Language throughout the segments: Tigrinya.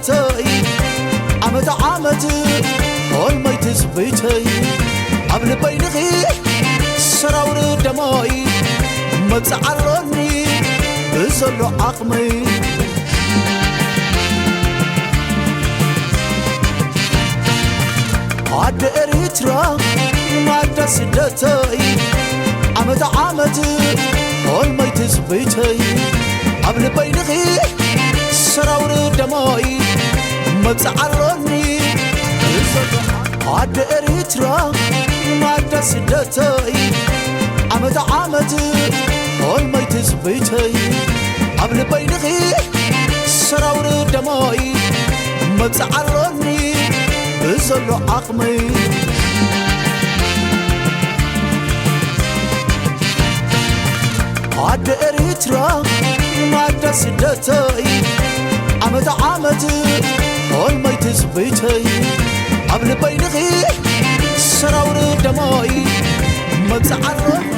ተይ ዓመት ዓመት ሆልመይ ትጽቢተይ ኣብ ልበይ ንኺ ሰራውሪ ደሞይ መብጽዓ ኣሎኒ ብዘሎ ዓቕመይ ኣደ ኤሪትራ ማዳ ስደተይ ዓመት ዓመት ሆልመይ ትጽቢተይ ኣብ ልበይ ንኺ ሰራውሪ ደሞይ መብጽዓ ኣሎኒ ኣደ ኤሪትራ ማዳ ስደተይ ዓመት ዓመት ሆልመይ ትጽቢተይ ኣብ ልበይ ንኺ ሰራውሪ ደሞይ መብጽዓ ኣሎኒ ብዘሎ ዓቕመይ ኣደ ኤሪትራ ማዳ ስደተይ ዓመት ዓመት ሆልመይ ትጽቢተይ ኣብ ልበይ ንኺ ሰራውሪ ደሞይ መብጽዓ ኣሎኒ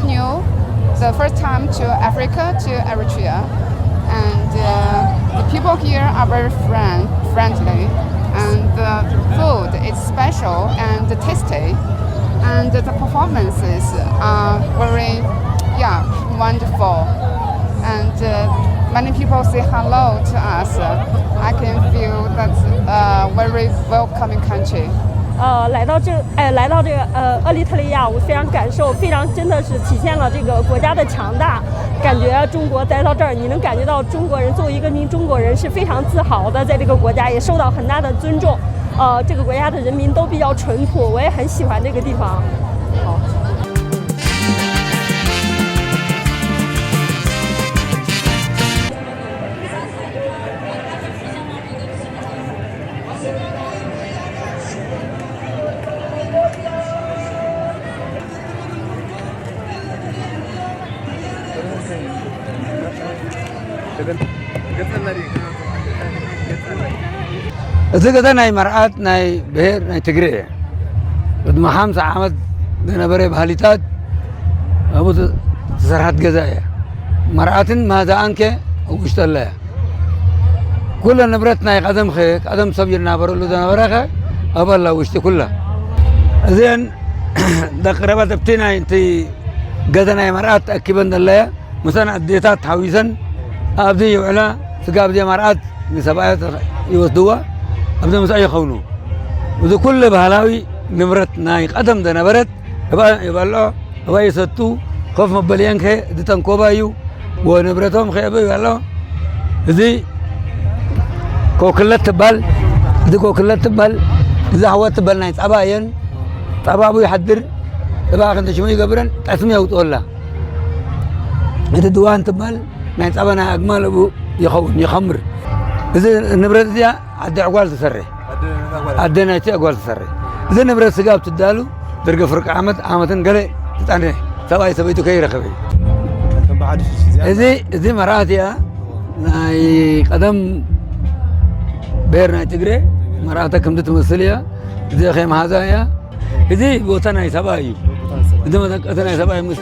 New, the first time to Africa, to Eritrea, and uh, the people here are very friend, friendly, and the food is special and tasty, and the performances are very, yeah, wonderful, and uh, many people say hello to us. I can feel that's a very welcoming country. 呃，来到这，哎，来到这个呃厄立特里亚，我非常感受，非常真的是体现了这个国家的强大。感觉中国来到这儿，你能感觉到中国人作为一个名中国人是非常自豪的，在这个国家也受到很大的尊重。呃，这个国家的人民都比较淳朴，我也很喜欢这个地方。好。 እዚ ገዛ ናይ መርዓት ናይ ብሄር ናይ ትግሬ እየ። ቅድሚ ሓምሳ ዓመት ዝነበረ ባህልታት ኣብኡ ዝተሰርሐት ገዛ እያ። መርዓትን ማዛኣንከ ኣብ ውሽጢ ኣላ እያ። ኩለ ንብረት ናይ ቀደምኸ ቀደም ሰብ ይናበረሉ ዝነበረኸ ኣብ ኣላ ውሽጢ ኩላ እዚአን ደቂ ረባት ኣብቲ ናይ እቲ ገዛ ናይ መርዓት ተኣኪበን ዘለያ ምሳን ኣዴታት ሓዊሰን ኣብዚ ይውዕላ። ስጋ ኣብዚ መርዓት ንሰብኣያት ይወስድዋ ኣብዚ ምስኣ ይኸውኑ። እዚ ኩሉ ባህላዊ ንብረት ናይ ቀደም ዝነበረት እባ ይበልዖ እባ ይሰቱ። ኮፍ መበሊአን ከ እዚ ተንኮባ እዩ። ወንብረቶም ከ እበይ ኣሎ። እዚ ኮክለት ትባል እዚ ኮክለት ትባል እዚ ኣሕዋት ትባል ናይ ፃባ እየን። ፃባ ኣብኡ ይሓድር። እባ ክንተ ሽሙ ይገብረን ጠስሚ የውፅኦላ። እቲ ድዋን ትባል ናይ ፃባ ናይ ኣግማል ኣብኡ ይኸውን ይኸምር። እዚ ንብረት እዚኣ ዓዲ ዕጓል ትሰርሕ። ኣደ ናይቲ ዕጓል ትሰርሕ። እዚ ንብረት ስጋ ኣብ ትዳሉ ድርገ ፍርቂ ዓመት ዓመትን ገለ ትፀንሕ። ሰብኣይ ሰበይቱ ከይረኸበ እዩ። እዚ እዚ መርኣት እያ። ናይ ቀደም ብሔር ናይ ትግሬ መርኣተ ከምዚ ትመስል እያ። እዚ ከ መሃዛ እያ። እዚ ቦታ ናይ ሰብኣይ እዩ። እዚ መጠቀሲ ናይ ሰብኣይ ምስ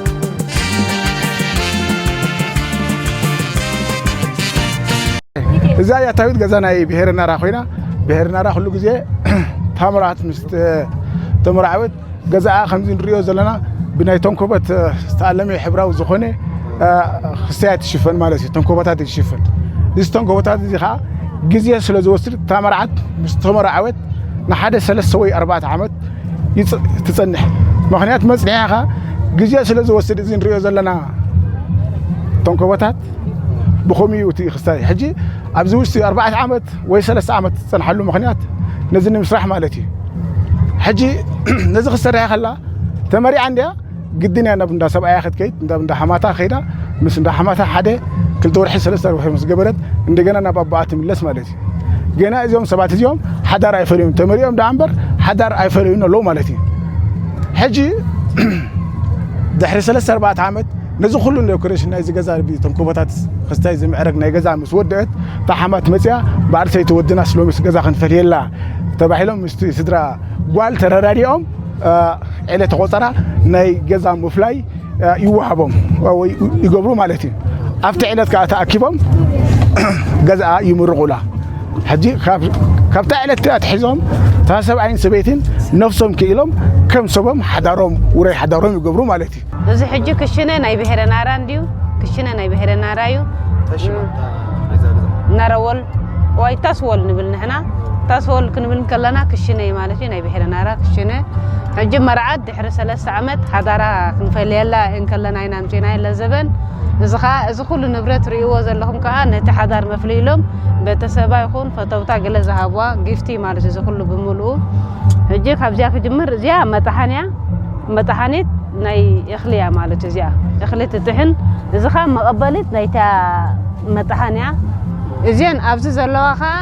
እዛ ያታዊት ገዛ ናይ ብሄረ ናራ ኮይና ብሄረ ናራ ኩሉ ግዜ ታምራት ምስ ተመራዓወት ገዛኣ ከምዚ ንሪኦ ዘለና ብናይ ተንኮበት ዝተኣለመ ሕብራዊ ዝኾነ ክስታይ ትሽፈን ማለት እዩ። ተንኮበታት ትሽፈን። እዚ ተንኮበታት እዚ ከዓ ግዜ ስለ ዝወስድ እታ መርዓት ምስ ተመራዓወት ንሓደ ሰለስተ ወይ ኣርባዕተ ዓመት ትፀንሕ። ምክንያት መፅንሒኻ ግዜ ስለ ዝወስድ እዚ ንሪኦ ዘለና ተንኮበታት ብኸምኡ እዩ እቲ ክስታይ። ሕጂ ኣብዚ ውሽጢ ኣርባዕተ ዓመት ወይ ሰለስተ ዓመት ዝፀንሓሉ ምክንያት ነዚ ንምስራሕ ማለት እዩ። ሕጂ ነዚ ክትሰርሕ ከላ ተመሪዓ እንድያ ግድን እያ ናብ እንዳ ሰብኣያ ክትከይድ፣ ናብ እንዳ ሓማታ ከይዳ ምስ እንዳ ሓማታ ሓደ ክልተ ወርሒ ሰለስተ ወርሒ ምስ ገበረት እንደገና ናብ ኣቦኣ ትምለስ ማለት እዩ። ገና እዚኦም ሰባት እዚኦም ሓዳር ኣይፈለዩን፣ ተመሪኦም ደኣ እምበር ሓዳር ኣይፈለዩን ኣለዉ ማለት እዩ። ሕጂ ድሕሪ ሰለስተ ኣርባዕተ ዓመት ነዚ ኩሉ ዴኮሬሽን ናይዚ ገዛ ብተንኮቦታት ክስታይ ዝምዕረግ ናይ ገዛ ምስ ወደአት እታ ሓማት መፅያ በዓል ሰይቲ ወድናስ ሎምስ ገዛ ክንፈልየላ ተባሂሎም ምስቲ ስድራ ጓል ተረዳዲኦም ዕለተ ቆፀራ ናይ ገዛ ምፍላይ ይወሃቦም ወይ ይገብሩ ማለት እዩ። ኣብቲ ዕለት ከዓ ተኣኪቦም ገዛኣ ይምርቑላ። ሕጂ ካብታ ዕለት እቲኣ ኣትሒዞም እታ ሰብኣይን ሰበይትን ነፍሶም ክኢሎም ከም ሰቦም ሓዳሮም ውራይ ሓዳሮም ይገብሩ ማለት እዩ። እዚ ሕጂ ክሽነ ናይ ብሄረ ናራ እንድዩ። ክሽነ ናይ ብሄረ ናራ እዩ። ናረወል ወይ ታስወል ንብል ንሕና። ታስወል ክንብል ከለና ክሽነ እዩ ማለት እዩ። ናይ ብሄረ ናራ ክሽነ። ሕጂ መርዓት ድሕሪ ሰለስተ ዓመት ሓዳራ ክንፈልየላ እንከለና ኢና ኣምፂናዮ ለዘበን። እዚ ከዓ እዚ ኩሉ ንብረት ርእይዎ ዘለኹም ከዓ ነቲ ሓዳር መፍልይ ኢሎም ቤተሰባ ይኹን ፈተውታ ገለ ዝሃብዋ ጊፍቲ ማለት እዩ። እዚ ኩሉ ብምልኡ ሕጂ ካብዚኣ ክጅምር እዚኣ መጣሓን እያ። መጣሓኒት ናይ እኽሊ እያ ማለት እዚኣ እኽሊ ትጥሕን። እዚ ከዓ መቐበሊት ናይታ መጣሓን እያ። እዚአን ኣብዚ ዘለዋ ከዓ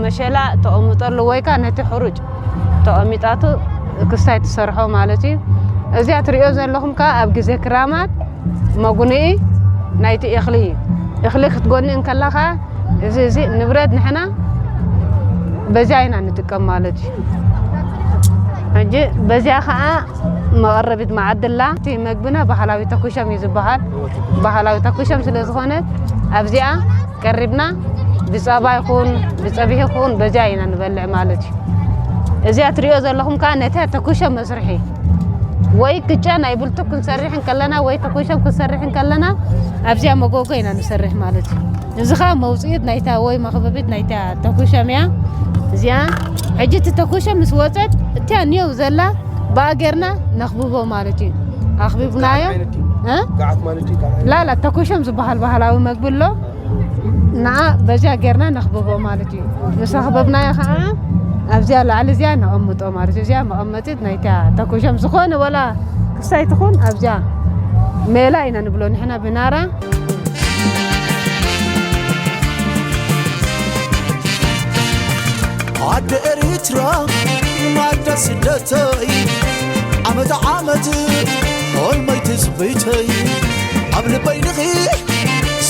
መሸላ ተቐምጠሉ ወይ ከዓ ነቲ ሕሩጭ ተቐሚጣቱ ክስታይ ትሰርሖ ማለት እዩ። እዚኣ ትሪኦ ዘለኹም ከዓ ኣብ ግዜ ክራማት መጉንኢ ናይቲ እኽሊ እዩ። እኽሊ ክትጎንእ እንከላ ከዓ እዚ እዚ ንብረት ንሕና በዚኣ ኢና ንጥቀም ማለት እዩ። ሕጂ በዚኣ ኸዓ መቐረቢት መዓድላ። እቲ መግብና ባህላዊ ተኩሸም እዩ ዝበሃል። ባህላዊ ተኩሸም ስለ ዝኾነ ኣብዚኣ ቀሪብና ብጸባ ይኹን ብጸብሒ ይኹን በዚኣ ኢና ንበልዕ ማለት እዩ። እዚኣ ትሪኦ ዘለኹም ከዓ ነታ ተኩሸም መስርሒ ወይ ቅጫ ናይ ብልቱ ክንሰርሕ እንከለና ወይ ተኩሸም ክንሰርሕ እንከለና ኣብዚኣ መጎጎ ኢና ንሰርሕ ማለት እዩ። እዚ ኸዓ መውፅኢት ናይታ ወይ መኽበቢት ናይታ ተኩሸም እያ። እዚኣ ሕጂ እቲ ተኩሸም ምስ ወፀት እቲያ ኒው ዘላ ብኣ ጌርና ነኽብቦ ማለት እዩ። ኣኽቢብናዮ። ገዓት ማለት እዩ። እ? ገዓት ማለት እዩ። ላላ ተኩሸም ዝበሃል ባህላዊ መግቢ ኣሎ። ንዓ በዚኣ ጌርና ነኽብቦ ማለት እዩ። ምስ ኣኽበብናዮ ኸዓ ኣብዚኣ ላዕሊ እዚኣ ነቐምጦ ማለት እዩ። እዚኣ መቐመጢት ናይታ ተኩሸም ዝኾነ ወላ ክስታይ ትኹን ኣብዚኣ ሜላ ኢና ንብሎ ንሕና ብናራ። ዓዲ ኤርትራ ማዳ ስደተይ ዓመት ዓመት ሆልመይ ትጽቢተይ ኣብ ልበይ ንኺ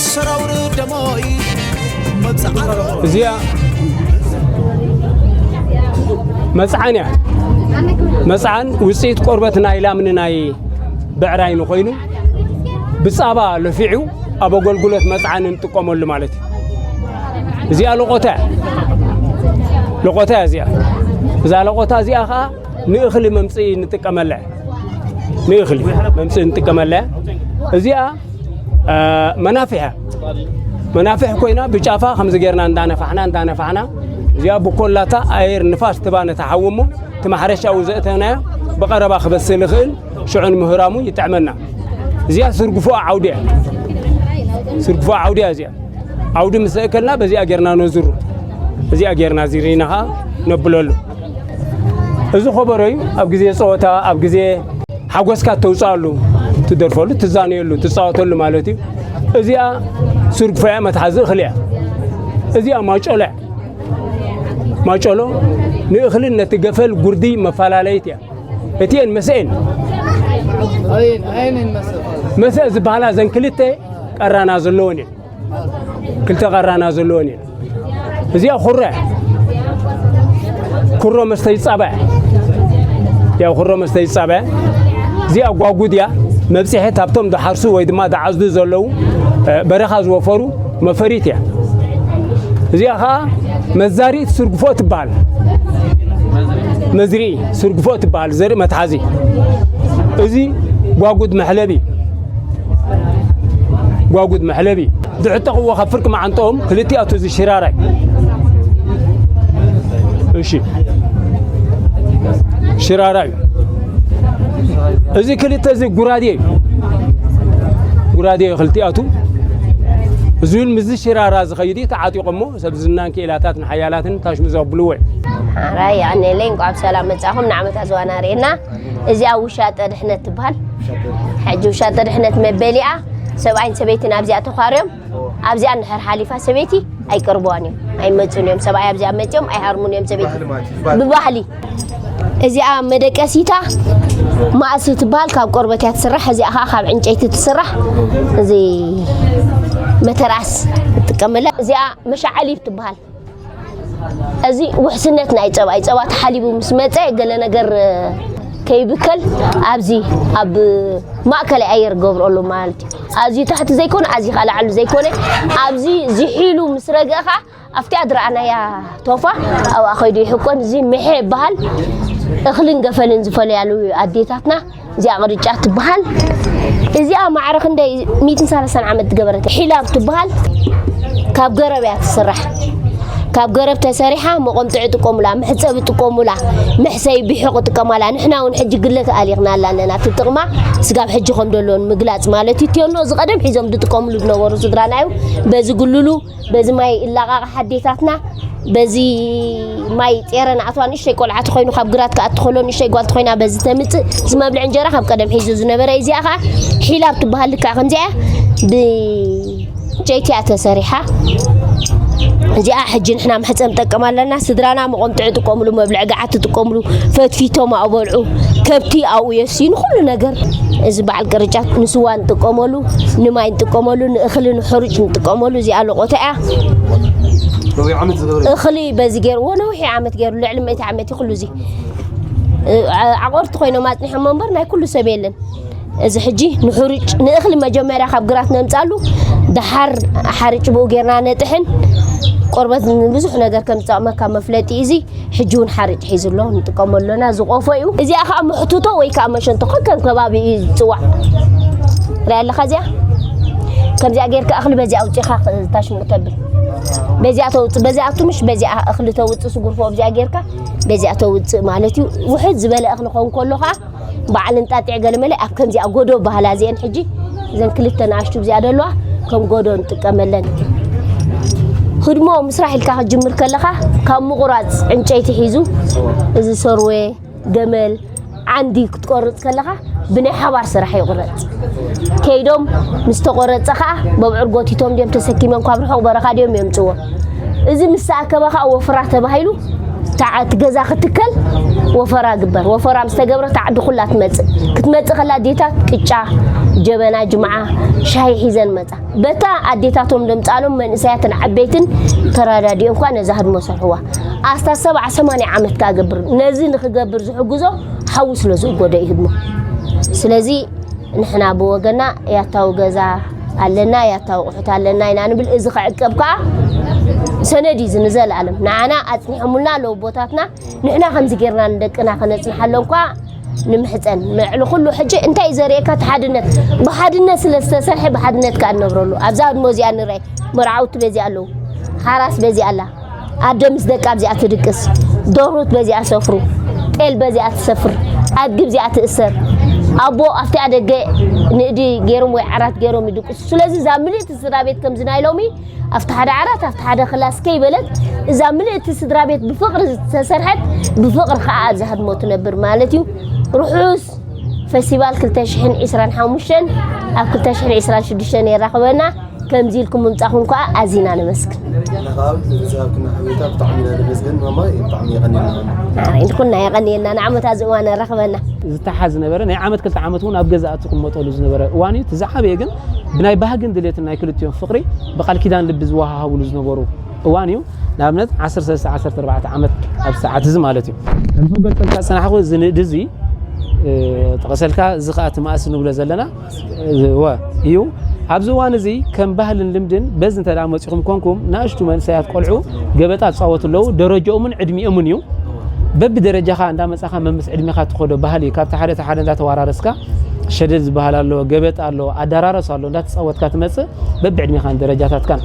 ሰራውሪ ደሞይ መብጽዓ እዚኣ መጽዓን እያ። መጽዓን ውፅኢት ቆርበት ናይ ላምን ናይ ብዕራይን ኮይኑ ብፃባ ለፊዑ ኣብ ኣገልግሎት መፅዓ ንጥቀመሉ ማለት እዩ። እዚኣ ለቆታ እያ። ለቆታ እያ እዚኣ። እዛ ለቆታ እዚኣ ከዓ ንእኽሊ መምፅኢ ንጥቀመላ እያ። ንእኽሊ መምፅኢ ንጥቀመላ እያ። እዚኣ መናፍሕ እያ። መናፍሕ ኮይና ብጫፋ ከምዚ ጌርና እንዳነፋሕና እንዳነፋሕና እዚኣ ብኮላታ ኣየር ንፋስ ትባ ነታ ሓዊ እሞ እቲ ማሕረሻ ኣብኡ ዘእተናዮ ብቐረባ ክበስል ይኽእል። ሽዑ ንምህራሙ ይጥዕመና። እዚኣ ስርግፎኣ ዓውዲ እያ። ስርግፎኣ ዓውዲ እያ እዚኣ። ዓውዲ ምስ ዘእከልና በዚኣ ጌርና ነዙሩ። እዚኣ ጌርና ዚሪና ኸዓ ነብለሉ። እዚ ኸበሮ እዩ ኣብ ግዜ ፀወታ ኣብ ግዜ ሓጎስካ ተውፅኣሉ፣ ትደርፈሉ፣ ትዛነየሉ፣ ትፃወተሉ ማለት እዩ። እዚኣ ስርግፎ እያ፣ መትሓዚ እኽሊ እያ። እዚኣ ማጨሎ እያ። ማጨሎ ንእኽልን ነቲ ገፈል ጉርዲ መፈላለይት እያ። እቲኤን መስኤን መስእ ዝበሃላ እዘን ክልተ ቀራና ዘለወን እየን። ክልተ ቀራና ዘለወን እየን። እዚኣ ኩረ ኩሮ መስተ ይጻበ ያው ኩሮ መስተ ይጻበ እዚኣ ጓጉድ እያ። መብጽሔት ኣብቶም ዝሓርሱ ወይ ድማ ዝዓዝዱ ዘለዉ በረኻ ዝወፈሩ መፈሪት እያ። እዚኣ ኸዓ መዛሪት ስርግፎ ትበሃል። መዝርኢ ስርግፎ ትበሃል ዘርኢ መትሓዚ። እዚ ጓጉድ መሕለቢ ጓጉድ መሕለቢ ዝዕጠቕዎ ካብ ፍርቂ መዓንጥኦም ክልቲኣቱ እዚ ሽራራይ እሺ ሽራራይ እዚ ክልተ እዚ ጉራዴ ጉራዴ ክልቲኣቱ እዚ እውን ምስዚ ሽራራ ዝኸይድ እዩ ተዓጢቖሞ ሰብ ዝናን ክኢላታት ንሓያላትን ታሽሙ ዘብልዎ እዩ። ሓራይ ኣነለይ እንቋዕ ብሰላም መጻኹም ንዓመታ ዝዋና ርኤና። እዚኣ ውሻጠ ድሕነት ትበሃል። ሕጂ ውሻጠ ድሕነት መበሊኣ ሰብኣይን ሰበይትን ኣብዚኣ ተዃርዮም ኣብዚኣ እንድሕር ሓሊፋ ሰበይቲ ኣይቀርብዋን እዮም ኣይመፁን እዮም ሰብኣይ ኣብዚኣ መፅኦም ኣይሃርሙን እዮም ሰበይቲ ብባህሊ እዚኣ መደቀሲታ ማእሲ ትበሃል ካብ ቆርበት እያ ትስራሕ እዚኣ ከዓ ካብ ዕንጨይቲ ትስራሕ እዚ መተራስ ትጥቀመላ እዚኣ መሻዓሊብ ትበሃል እዚ ውሕስነት ናይ ፀባ እዩ። ፀባ ተሓሊቡ ምስ መፀ ገለ ነገር ከይብከል ኣብዚ ኣብ ማእከላይ ኣየር ገብረሉ ማለት እዩ። ኣዝዩ ታሕቲ ዘይኮነ ኣዝዩ ከዓ ላዕሉ ዘይኮነ ኣብዚ ዝሒሉ ምስ ረገእኻ ኣብቲኣ ዝረኣናያ ቶፋ ኣብኣ ከይዱ ይሕቆን። እዚ ምሐ ይበሃል። እኽልን ገፈልን ዝፈለያሉ ኣዴታትና እዚኣ ቅርጫ ትበሃል። እዚኣ ማዕረ ክንደይ ሚእትን ሰላሳን ዓመት ዝገበረት ሒላብ ትበሃል። ካብ ገረብ እያ ትስራሕ። ካብ ገረብ ተሰሪሓ መቆምጥዒ ጥቀሙላ፣ መሕፀቢ ጥቀሙላ፣ መሕሰይ ብሑቕ ጥቀማላ። ንሕና እውን ሕጂ ግለት ኣሊኽናላ ኣለና። እቲ ጥቕማ ስጋብ ሕጂ ከም ደሎ ንምግላፅ ማለት እዩ። ቴኖ እዚ ቀደም ሒዞም ዝጥቀምሉ ዝነበሩ ስድራና እዩ። በዚ ግልሉ በዚ ማይ እላቃቃ ሓዴታትና በዚ ማይ ጤረ ንኣትዋ ንእሽተይ ቆልዓ ተኮይኑ ካብ ግራት ክኣቲ ከሎ ንእሽተይ ጓል ተኮይና በዚ ተምፅእ እዚ መብልዒ እንጀራ ካብ ቀደም ሒዙ ዝነበረ እዚኣ ከዓ ሒላብ ትበሃል ልክዕ ከምዚኣ ብጨይቲያ ተሰሪሓ እዚኣ ሕጂ ንሕና መሕፀ ንጠቀም ኣለና ስድራና መቆምጥዒ ጥቀምሉ መብልዒ ገዓት ትጥቀምሉ ፈትፊቶም ኣብኡ በልዑ ከብቲ ኣብኡ የስዩ ንኩሉ ነገር እዚ በዓል ቅርጫት ንስዋ ንጥቀመሉ ንማይ ንጥቀመሉ ንእኽሊ ንሕሩጭ ንጥቀመሉ እዚኣ ሎቆታ እያ። ነዊሕ ዓመት ዝገበረ እዩ። እኽሊ በዚ ገይርዎ ነዊሕ ዓመት ገይሩ ልዕሊ ምእቲ ዓመት እዩ ኩሉ እዚ። ዓቆርቲ ኮይኖም ኣፅኒሖም እምበር ናይ ኩሉ ሰብ የለን። እዚ ሕጂ ንሕሩጭ ንእኽሊ መጀመርያ ካብ ግራት ነምፃሉ፣ ደሓር ሓርጭ ብኡ ጌርና ነጥሕን፣ ቆርበት ንብዙሕ ነገር ከም ዝጠቕመካ መፍለጢ እዩ። እዚ ሕጂ እውን ሓርጭ ሒዙ ኣሎ፣ ንጥቀመሉ ኣለና። ዝቆፎ እዩ። እዚኣ ከዓ መሕትቶ ወይ ከዓ መሸንቶ፣ ከከም ከባቢ እዩ ዝፅዋዕ። ሪኣ ኣለኻ እዚኣ? ከምዚኣ ጌርካ እኽሊ በዚኣ ኣውፂኻ ታሽሙ ተብል። በዚኣ ተውፅእ፣ በዚኣ ትምሽ፣ በዚኣ እኽሊ ተውፅእ፣ ስጉርፎ ኣብዚኣ ጌርካ በዚኣ ተውፅእ ማለት እዩ። ውሕድ ዝበለ እኽሊ ኸውን ከሎ ከዓ በዓል እንጣጢዕ ገለመለ ኣብ ከምዚኣ ጎዶ በሃላ እዚአን ሕጂ እዘን ክልተ ንኣሽቱ እዚኣ ደለዋ ከም ጎዶ ንጥቀመለን። ህድሞ ምስራሕ ኢልካ ክትጅምር ከለኻ ካብ ምቑራፅ ዕንጨይቲ ሒዙ እዚ ሰርወ፣ ገመል፣ ዓንዲ ክትቆርፅ ከለኻ ብናይ ሓባር ስራሕ ይቑረፅ። ከይዶም ምስ ተቆረፀ ከዓ በብዑር ጎቲቶም ድዮም ተሰኪሞም ካብ ርሑቕ በረኻ ድዮም የምፅዎ። እዚ ምስ ተኣከበ ከዓ ወፍራ ተባሂሉ ተዓ-፣ እቲ ገዛ ክትከል ወፈራ ግበር። ወፈራ ምስ ተገብረ እታ ዓዲ ኩላ ትመፅእ። ክትመፅእ ከላ ኣዴታት ቅጫ፣ ጀበና፣ ጅምዓ፣ ሻሂ ሒዘን መፃ። በታ ኣዴታቶም ደምፃሎም መንእሰያትን ዓበይትን ተረዳዲኦም እኳ ነዛ ህድሞ ሰርሕዋ። ኣስታት ሰብዓ ሰማንያ ዓመት ከኣ ገብር። ነዚ ንክገብር ዝሕግዞ ሓዊ ስለ ዝእጎዶ እዩ ህድሞ። ስለዚ ንሕና ብወገና ያታዊ ገዛ ኣለና፣ ያታዊ ኣቑሑት ኣለና ኢና ንብል። እዚ ክዕቀብ ከኣ ሰነድ እዩ እዚ ንዘለኣለም። ንዓና ኣጽኒሖምልና ኣለዉ ኣቦታትና። ንሕና ከምዚ ጌርና ንደቅና ከነጽንሓሎም ከኣ ንምሕጸን። ልዕሊ ኩሉ ሕጂ እንታይ እዩ ዘርእየካ? እቲ ሓድነት። ብሓድነት ስለ ዝተሰርሐ ብሓድነት ከኣ ንነብረሉ። ኣብዛ ህድሞ እዚኣ ንርኣይ። መርዓውቲ በዚኣ ኣለዉ። ሓራስ በዚኣ ኣላ። ኣደ ምስ ደቃ ኣብዚኣ ትድቅስ። ደርሁት በዚኣ ሰፍሩ። ጤል በዚኣ ትሰፍር። ኣድጊ ኣብዚኣ ትእሰር። ኣቦ ኣብቲኣ ደገ ንእዲ ገይሮም ወይ ዓራት ገይሮም ይድቅሱ። ስለዚ እዛ ምልእቲ ስድራ ቤት ከምዚ ናይ ሎሚ ኣብቲ ሓደ ዓራት ኣብቲ ሓደ ክላስ ከይበለት እዛ ምልእቲ ስድራ ቤት ብፍቕሪ ዝተሰርሐት ብፍቕሪ ከዓ ኣብዛ ህድሞ ትነብር ማለት እዩ። ርሑስ ፈስቲቫል ክልተ ሽሕን ዕስራን ሓሙሽተን ኣብ ክልተ ሽሕን ዕስራን ሽዱሽተን የራኽበና። ከምዚ ኢልኩም ምምጻኹም ከኣ ኣዚና ነመስግን። ንኻብ ዝሃብክና ሓበሬታ ብጣዕሚ ኢና ነመስግን ማማ፣ ብጣዕሚ የቐንየልና። ኣረ፣ ንኩና የቐንየልና፣ ንዓመት ኣብዚ እዋን ኣራኽበና። ዝተሓዝ ዝነበረ ናይ ዓመት ክልተ ዓመት እውን ኣብ ገዛ እትቕመጠሉ ዝነበረ እዋን እዩ። እቲ ዝዓበየ ግን ብናይ ባህግን ድሌትን ናይ ክልቲኦም ፍቕሪ ብቃል ኪዳን ልቢ ዝወሃሃብሉ ዝነበሩ እዋን እዩ። ንኣብነት ዓሰርተ ሰለስተ ዓሰርተ ኣርባዕተ ዓመት ኣብ ሰዓት እዚ ማለት እዩ። ከም ዝገልጸልካ ዝጸናሕኩ እዚ ንእዲ እዚ፣ እ፣ ጠቐሰልካ፣ እዚ ከኣ እቲ ማእሲ ንብሎ ዘለና፣ እ፣ ወ፣ እዩ። ኣብዚ እዋን እዚ ከም ባህልን ልምድን በዚ እንተ ደኣ መጺኹም ኮንኩም፣ ንኣሽቱ መንእሰያት ቆልዑ ገበጣ ይጻወቱ ኣለዉ። ደረጃኦምን ዕድሚኦምን እዩ። በብደረጃኻ እንዳመጻኻ መምስ ዕድሜኻ ትኸዶ ባህሊ እዩ። ካብቲ ሓደ እቲ ሓደ እንዳተዋራረስካ ሸደድ ዝበሃል ኣሎ፣ ገበጣ ኣሎ፣ ኣደራረስ ኣሎ፣ እንዳተጻወትካ ትመጽእ በብዕድሜኻን ደረጃታትካን።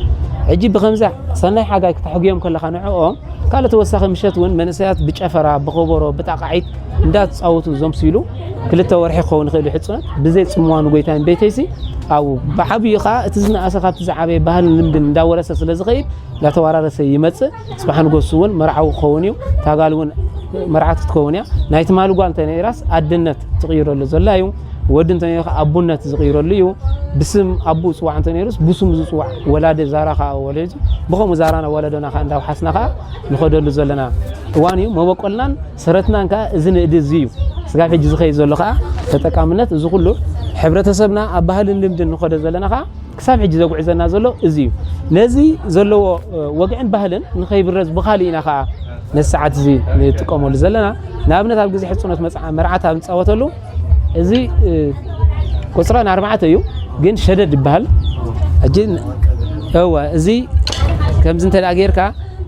ሕጂ ብኸምዚ ሰናይ ሓጋይ ክተሕጉዮም ከለኻ ንዕኦም ካልእ ተወሳኺ ምሸት እውን መንእሰያት ብጨፈራ፣ ብኸበሮ፣ ብጣቃዒት እንዳተጻወቱ ዘምስሉ ክልተ ወርሒ ክኸውን ይኽእል እዩ ሕጽኖት። ብዘይ ጽምዋ ንጎይታይን ቤተይሲ ኣብኡ ብዓብዩ ኸኣ እቲ ዝነኣሰ ካብቲ ዝዓበየ ባህልን ልምድን እንዳወረሰ ስለ ዝኸይድ እንዳተዋራረሰ ይመጽእ። ጽባሕ ንጎሱ እውን መርዓዊ ክኸውን እዩ። እታ ጋል እውን መርዓት ክትከውን እያ። ናይ ትማሊ ጓል እንተ ነይራስ ኣደነት ትቕይረሉ ዘላ እዩ። ወዲ እንተ ነይሩ ኸኣ ኣቡነት ዝቕይረሉ እዩ። ብስም ኣቡኡ ዝጽዋዕ እንተ ነይሩስ ብስሙ ዝጽዋዕ ወላዲ ዛራ ኸኣ ወለዱ። ብኸምኡ ዛራና ወለዶና ኸኣ እንዳውሓስና ኸኣ ንኸደሉ ዘለና እዋን እዩ። መበቆልናን ሰረትናን ከኣ እዚ ንእዲ እዚ እዩ። ስጋብ ሕጂ ዝኸይድ ዘሎ ከኣ ተጠቃምነት እዚ ኩሉ ሕብረተሰብና ኣብ ባህልን ልምድን ንኸዶ ዘለና ከኣ ክሳብ ሕጂ ዘጉዕዘና ዘሎ እዚ እዩ። ነዚ ዘለዎ፣ እ፣ ወግዕን ባህልን ንኸይብረዝ ብኻልእ ኢና ከኣ ነዚ ሰዓት እዚ ንጥቀመሉ ዘለና። ንኣብነት ኣብ ግዜ ሕጽኖት መጽዓ-፣ መርዓት ኣብ ንጻወተሉ እዚ፣ እ፣ ቁጽረን ኣርባዕተ እዩ፣ ግን ሸደድ ይበሃል። ሕጂ ን-፣ እወ፣ እዚ ከምዚ እንተ ደኣ ጌርካ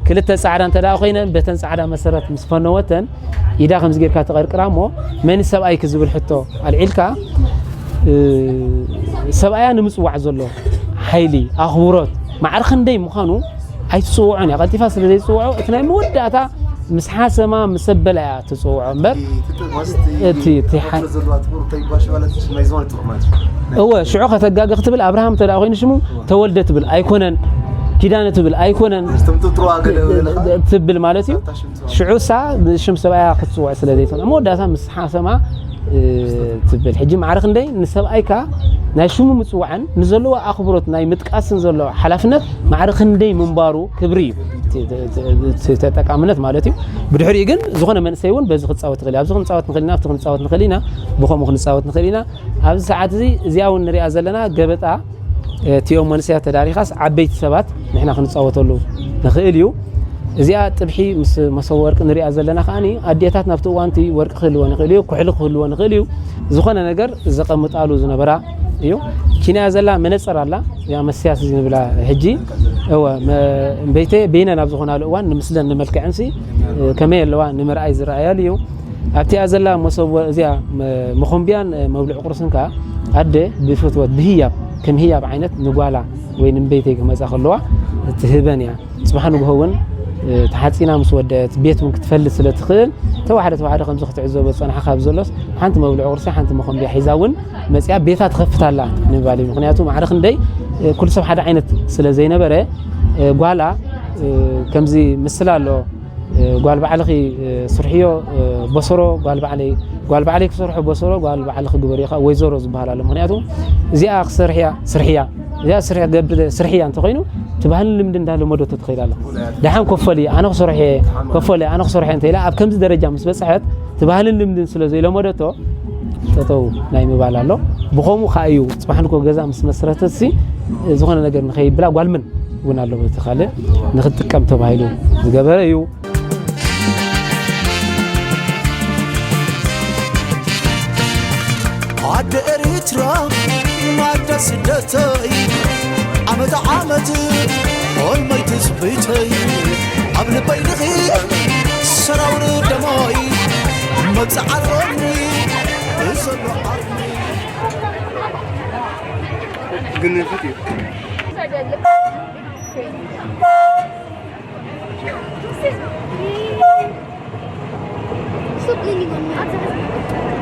ክልተ ጻዕዳ እንተ ደኣ ኮይነን በተን ጻዕዳ መሰረት ምስ ፈነወተን ኢዳ ከምዚ ጌርካ ትቐርቅራ እሞ መን ሰብኣይኪ ዝብል ሕቶ ኣልዒልካ፣ እ፣ ሰብኣያ ንምጽዋዕ ዘሎ ሓይሊ፣ ኣኽብሮት፣ ማዕረ ክንደይ ምዃኑ ኣይትጽውዖን እያ። ቀልጢፋ ስለ ዘይትጽውዖ፣ እቲ ናይ መወዳእታ ምስ ሓሰማ፣ ምስ ኣበላ እያ ትጽውዖ እምበር፣ እቲ፣ እቲ ሓ-፣ እወ፣ ሽዑ ከተጋጊ ክትብል፣ ኣብርሃም እንተ ደኣ ኮይኑ ሽሙ፣ ተወልደ ትብል ኣይኮነን፣ ኪዳነ ትብል ኣይኮነን፣ ትብል ማለት እዩ። ሽዑ እሳ ሽም ሰብኣያ ክትጽውዕ ስለ ዘይትኽእል፣ ኣብ መወዳእታ ምስ ሓሰማ፣ እ፣ ትብል። ሕጂ ማዕረ ክንደይ ንሰብኣይካ ናይ ሽሙ ምጽዋዕን ንዘለዎ ኣኽብሮት ናይ ምጥቃስን ዘሎ ሓላፍነት ማዕረ ክንደይ ምንባሩ ክብሪ እዩ። እቲ፣ እቲ፣ እቲ፣ እቲ ተጠቃምነት ማለት እዩ። ብድሕሪኡ ግን ዝኾነ መንእሰይ እውን በዚ ክጻወት ይኽእል እዩ። ኣብዚ ክንጻወት ንኽእል ኢና፣ ኣብቲ ክንጻወት ንኽእል ኢና፣ ብኸምኡ ክንጻወት ንኽእል ኢና። ኣብዚ ሰዓት እዚ እዚኣ እውን ንሪኣ ዘለና ገበጣ፣ እ፣ እቲኦም መንእሰያት ተዳሪኻስ ዓበይቲ ሰባት ንሕና ክንጻወተሉ ንኽእል እዩ። እዚኣ ጥብሒ ምስ መሶብ ወርቂ ንሪኣ ዘለና ከዓኒ ኣዴታት ናብቲ እዋንቲ ወርቂ ክህልወን ይኽእል እዩ፣ ኩሕሊ ክህልወን ይኽእል እዩ። ዝኾነ ነገር ዘቐምጣሉ ዝነበራ እዩ። ኪንያ ዘላ መነጸር ኣላ፣ እዚኣ መስያስ ዝንብላ ሕጂ። እወ፣ መ-፣ እምበይተ በይነን ኣብ ዝኾናሉ እዋን ንምስለን ንመልክዐንሲ ከመይ ኣለዋ ንምርኣይ ዝረኣያሉ እዩ። ኣብቲኣ ዘላ መሶብ ወ-፣ እዚኣ መ-፣ መኾምቢያን መብልዒ ቁርስን ከኣ ኣደ ብፍትወት ብህያብ፣ ከም ህያብ ዓይነት ንጓላ ወይ ንእምበይተይ ክመጻ ከለዋ ትህበን እያ። ጽባሕ ንግሆ እውን፣ እ፣ ተሓጺና ምስ ወደአት ቤት እውን ክትፈልጥ ስለ ትኽእል፣ ተዋሕደ ተዋሕደ ከምዚ ክትዕዘቦ ዝጸናሕካ ኣብ ዘሎስ፣ ሓንቲ መብልዒ ቁርሲ፣ ሓንቲ መኾምቢያ ሒዛ እውን መጺኣ ቤታ ትኸፍት ኣላ ንምባል እዩ። ምኽንያቱ ማዕረ ክንደይ፣ እ፣ ኩሉ ሰብ ሓደ ዓይነት ስለ ዘይነበረ፣ እ፣ ጓላ፣ እ፣ ከምዚ ምስላ ኣሎ፣ እ፣ ጓል ባዕልኺ፣ እ፣ ስርሕዮ፣ እ፣ በሰሮ ጓል ባዕለይ፣ ጓል ባዕለይ ክሰርሖ በሰሮ ጓል ባዕልኺ ግበርዮ፣ ከዓ ወይዘሮ ዝበሃል ኣሎ። ምኽንያቱ እዚኣ ክሰርሕያ፣ ስርሕያ፣ እዚኣ ስርሕ ገብር፣ ስርሕያ እንተኾይኑ፣ እቲ ባህልን ልምድን እንዳለመደቶ ትኸይድ ኣላ። ደሓን ኮፈሊ፣ ኣነ ክሰርሖ እየ፣ ኮፈሊ፣ ኣነ ክሰርሖ እየ እንተ ኢላ፣ ኣብ ከምዚ ደረጃ ምስ በጽሐት፣ እቲ ባህልን ልምድን ስለ ዘይለመደቶ፣ ጠጠው ናይ ምባል ኣሎ። ብኸምኡ ከዓ እዩ፣ ጽባሕ ንኮ ገዛ ምስ መስረተትሲ፣ ዝኾነ ነገር ንኸይብላ ጓል መን እውን ኣሎ፣ በቲ ካልእ ንኽትጥቀም ተባሂሉ ዝገበረ እዩ። ኣደ ኤሪትራ፣ ኣደ ስደተይ፣ ዓመት ዓመት፣ ሆልመይ ትጽቢተይ፣ ኣብ ልበይ ድኺ፣ ሰራውር ደሞይ፣ መብጽዓ ኣሎኒ፣ ብዘሎ ዓቕሚ። ግን ንፍት እዩ። Stop leaning on me.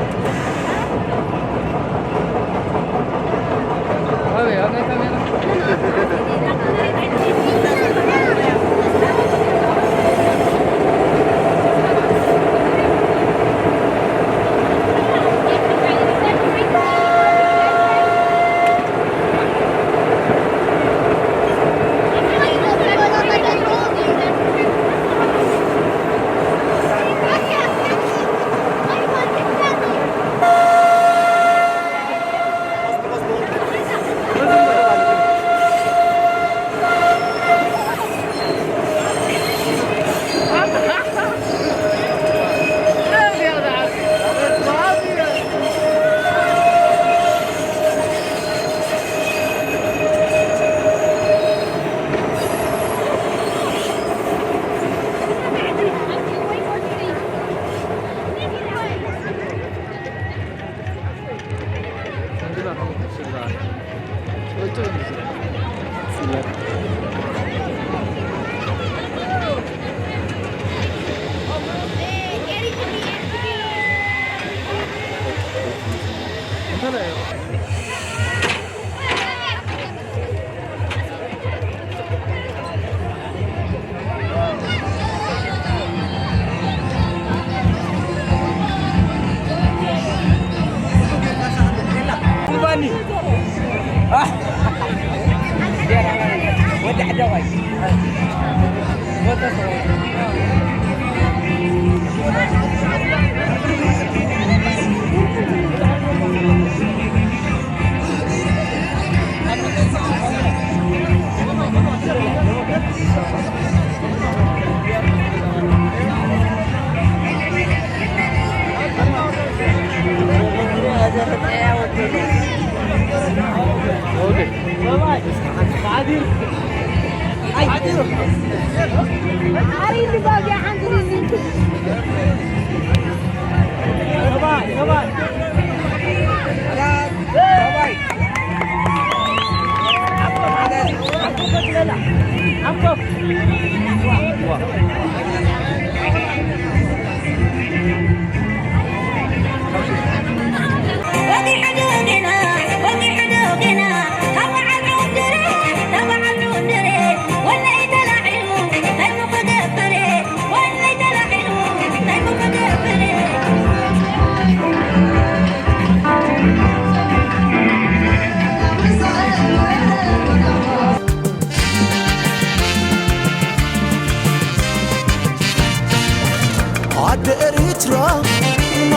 ኣደ ኤሪትራ፣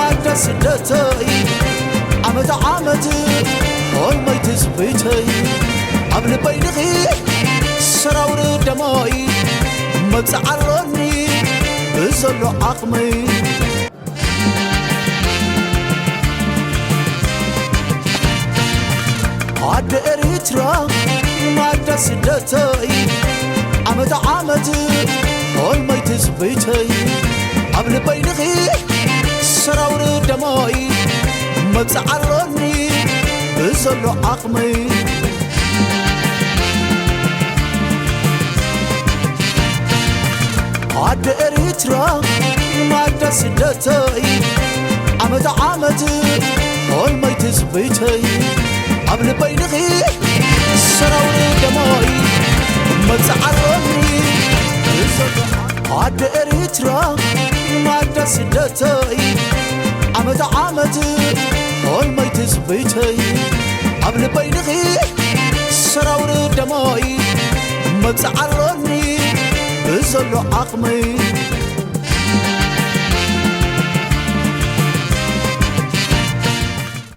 ኣደ ስደተይ፣ ዓመት ዓመት ሆልመይ ትጽቢተይ፣ ኣብ ልበይ ድኺ ሰራውር ደሞይ፣ መብጽዓ ኣሎኒ ብዘሎ ዓቕመይ። ኣደ ኤሪትራ ማዳ ስደተይ፣ ዓመት ዓመት ሆልመይ ትጽቢተይ፣ ኣብ ልበይ ንኺ ሰራውሪ ደሞይ፣ መብጽዓ ኣሎኒ ብዘሎ ዓቕመይ። ኣደ ኤሪትራ ማዳ ስደተይ፣ ዓመት ዓመት ሆልመይ ትጽቢተይ፣ ኣብ ልበይ ንኺ ሰራውሪ ደሞይ፣ መብጽዓ ኣሎኒ ብዘሎ ዓቕመይ። ኣደ ኤሪትራ ማዳ ስደተይ፣ ዓመት ዓመት ሆልመይ ትጽቢተይ፣ ኣብ ልበይ ንኺ ሰራውሪ ደሞይ፣ መብጽዓ ኣሎኒ ብዘሎ ዓቕመይ።